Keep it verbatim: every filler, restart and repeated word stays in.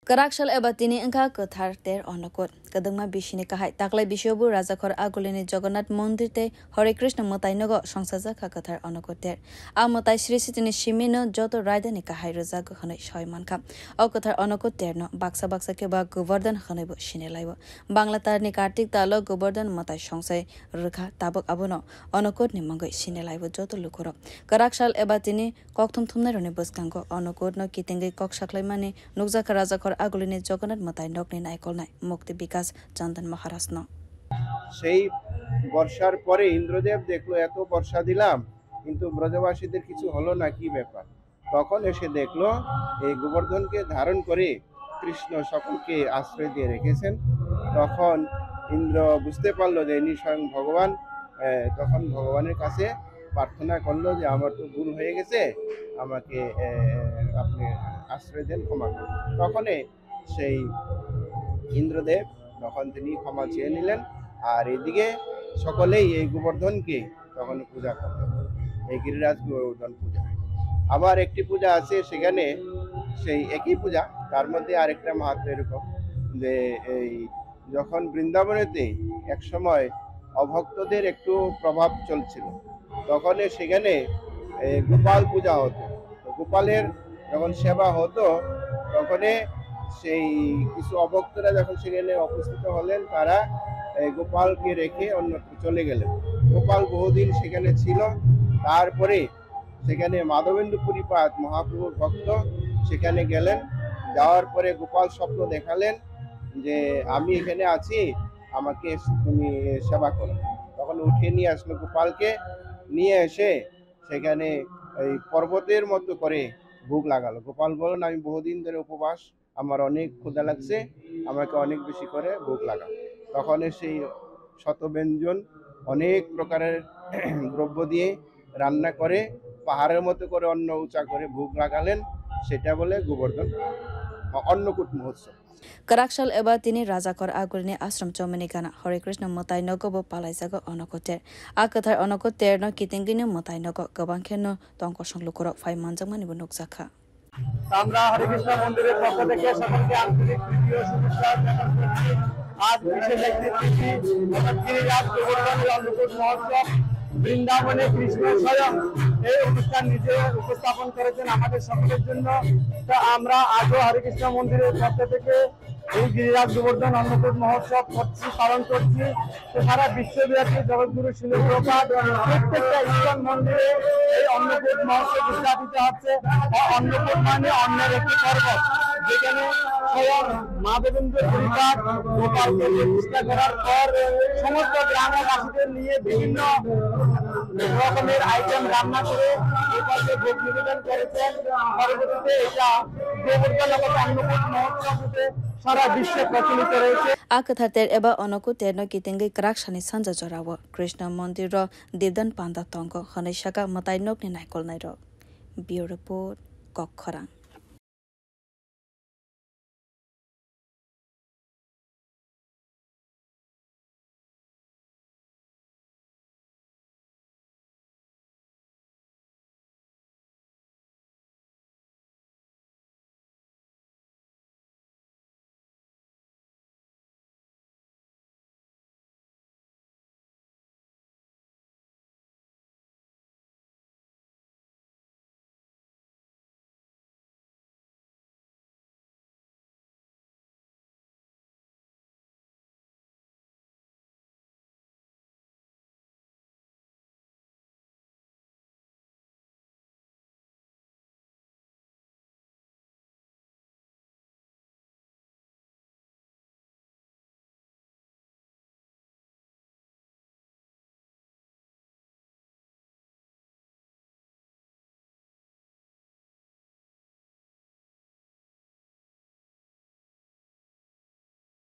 Kwrak sal eba tini wngkha kwthar ter Annakut. Kwdwngma bisini kahai taklai bisiobo Rajakhor Agulini Jagannath Mondir tei Hare Krishna mwtai nogo songsajakha kwthar Annakut ter. A mwtai Sri Sitini simino joto raidani kahai rwjago hwnwi sawi mankha. O kwthar Annakut terno baksa baksa khe ba Govardhan hwnwibo sinilaibo. Bangla tarni Kartik talo Govardhan mwtai songsai rwkha, tabuk abono Annakutni mungwi sinilaibo joto lukurok. Kwrak sal eba tini kokthum thumnairokni bwskango Annakutno kitingwi kok saklaimani nukjakha Rajakhor Agulini Jagannath mwtai nokni naikolnai Mukti Bikas Chandan Maharajno. সেই বর্ষার পরে ইন্দ্রদেব দেখলো, এত বর্ষা দিলাম, কিন্তু ব্রজবাসীদের কিছু হলো না, কি ব্যাপার? তখন এসে দেখলো এই গোবর্ধনকে ধারণ করে কৃষ্ণ সকলকে আশ্রয় দিয়ে রেখেছেন। তখন ইন্দ্র বুঝতে পারলো যে ইনি স্বয়ং ভগবান। আহ, তখন ভগবানের কাছে প্রার্থনা করলো যে আমার তো ভুল হয়ে গেছে, আমাকে আহ, আপনি আশ্রয় দেন, ক্ষমা করুন। তখনই সেই ইন্দ্রদেব তখন তিনি ক্ষমা চেয়ে নিলেন। আর এদিকে সকলেই এই গোবর্ধনকে তখন পূজা করত, এই গিরিরাজ গোবর্ধন পূজা। আবার একটি পূজা আছে, সেখানে সেই একই পূজা, তার মধ্যে আরেকটা মাহাত্ম্য এরকম যে এই যখন বৃন্দাবনেতে এক সময় অভক্তদের একটু প্রভাব চলছিল, তখন সেখানে এই গোপাল পূজা হতো। তো গোপালের যখন সেবা হতো, তখনে সেই কিছু অভক্তরা যখন সেখানে উপস্থিত হলেন, তারা এই গোপালকে রেখে অন্যত্র চলে গেলেন। গোপাল বহুদিন সেখানে ছিল। তারপরে সেখানে মাধবেন্দ্র পুরীপাদ মহাপ্রভুর ভক্ত সেখানে গেলেন। যাওয়ার পরে গোপাল স্বপ্ন দেখালেন যে আমি এখানে আছি, আমাকে তুমি সেবা করো। তখন উঠে নিয়ে আসলো গোপালকে, নিয়ে এসে সেখানে এই পর্বতের মতো করে ভোগ লাগালো। গোপাল বলেন, আমি বহুদিন ধরে উপবাস, আমার অনেক ক্ষুধা লাগছে, আমাকে অনেক বেশি করে ভোগ লাগাও। তখন সেই শতব্যঞ্জন অনেক প্রকারের দ্রব্য দিয়ে রান্না করে পাহাড়ের মতো করে অন্ন উঁচা করে ভোগ লাগালেন, সেটা বলে গোবর্ধন অন্নকূট মহোৎসব। Kwrak sal eba tini Rajakhor Agulini ashram chomani gana Hare Krishna mwtai nogo bo palaijago Annakut ter. A kwthar Annakut terno kitingwino mwtai nogo kwbang kheno tong kosong lukurok phai manjakmanibo nukjakha. আমরা হরেকৃষ্ণ মন্দিরের পক্ষ থেকে সকলকে আন্তরিক প্রীতি ও শুভেচ্ছা জ্ঞাপন করছি। আজ বিশেষ একটি তিথি, অর্থাৎ গিরিরাজ গোবর্ধন অন্নকূট মহোৎসব। বৃন্দাবনে কৃষ্ণ স্বয়ং এই অনুষ্ঠান নিজে উপস্থাপন করেছেন আমাদের সকলের জন্য। তো আমরা আজও হরেকৃষ্ণ মন্দিরের পক্ষ থেকে এই গিরিরাজ গোবর্ধন অন্নকূট মহোৎসব করছি, পালন করছি। তো সারা বিশ্বব্যাপী জগৎগুরু শিল প্রভুপাদ প্রত্যেকটা ইস্কন মন্দিরে এই অন্নকূট মহোৎসব উদযাপিত হচ্ছে। আর অন্নকূট মানে অন্নের একটি পর্বত, যেখানে স্বয়ং মাধবেন্দ্র পুরীপাদ গোপালকে প্রতিষ্ঠা করার পর সমস্ত গ্রামবাসীদের নিয়ে বিভিন্ন রকমের আইটেম রান্না করে গোপালকে ভোগ নিবেদন করেছেন। পরবর্তীতে এটা গোবর্ধন অন্নকূট মহোৎসব রূপে সারা বিশ্বে প্রচলিত রয়েছে। A kwthar ter eba Annakut terno kitingwi kwrak sani sanja jorao Krishna mondir o dibdan panda tongo hwnwi saka mwtai nokni naikolnairok. Bureau Report, Kokkhorang.